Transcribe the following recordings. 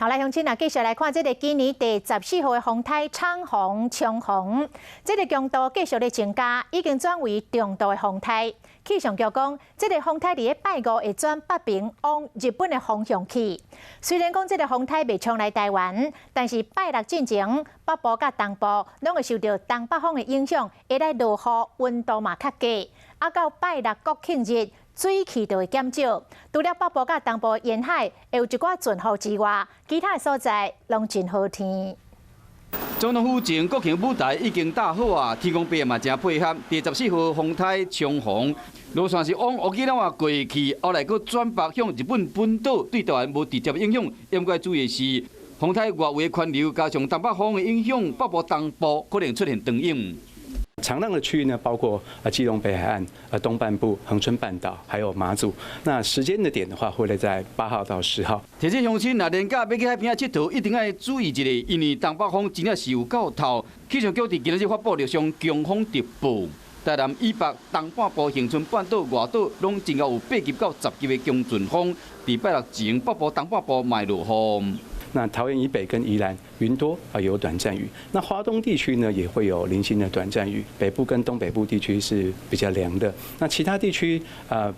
好來，鄉親啊，繼續來看這个今年第14號的風颱長虹、長虹，這个強度繼續咧增加，已經轉為中度的風颱。氣象局講，這个風颱佇咧拜五會轉北爿往日本的方向去。雖然講這个風颱袂衝來台灣，但是拜六進前，北部佮東部攏會受著東北風的影響，會來落雨，溫度嘛較低。啊，到拜六國慶日，水汽就會減少，除了北部佮東部沿海會有一寡陣雨之外，其他的所在攏真好天。總統府前國慶舞台已經搭好啊，天公伯嘛誠配合。第14號風颱長虹，路線是往沖繩灣過去，後來閣轉北向日本本島，對台灣無直接影響。應該注意的是，風颱外圍環流加上東北風的影響，北部東部可能出現長湧。長浪的區域呢，包括啊基隆北海岸、啊東半部、恆春半島，還有馬祖。那時間的點的話，會落在8號到10號。提醒鄉親，若連假欲去海邊仔𨑨迌，一定愛注意一下，因為東北風真正是有夠透。氣象局佇今仔日發布陸上強風特報，台南以北、東半部、恆春半島、外島攏真夠有8級到10級的強陣風。佇拜六前，北部、東半部嘛會落雨。那桃園以北跟宜蘭雲多啊，有短暫雨。那花東地區呢，也會有零星的短暫雨。北部跟東北部地區是比較涼的。那其他地區啊，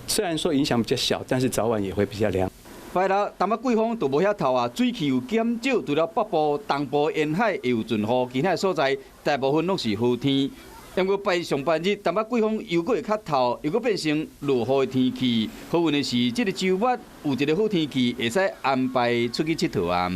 雖然說影響比較小，但是早晚也會比較涼。拜六東北季風就無遐透啊，水汽有減少，除了北部、東部沿海會有陣雨，其他所在大部分攏是好天。毋過拜上半日，東北季風又閣會較透，又閣變成落雨的天氣。好運的是，這个週末有一个好天氣，會使安排出去𨑨迌啊。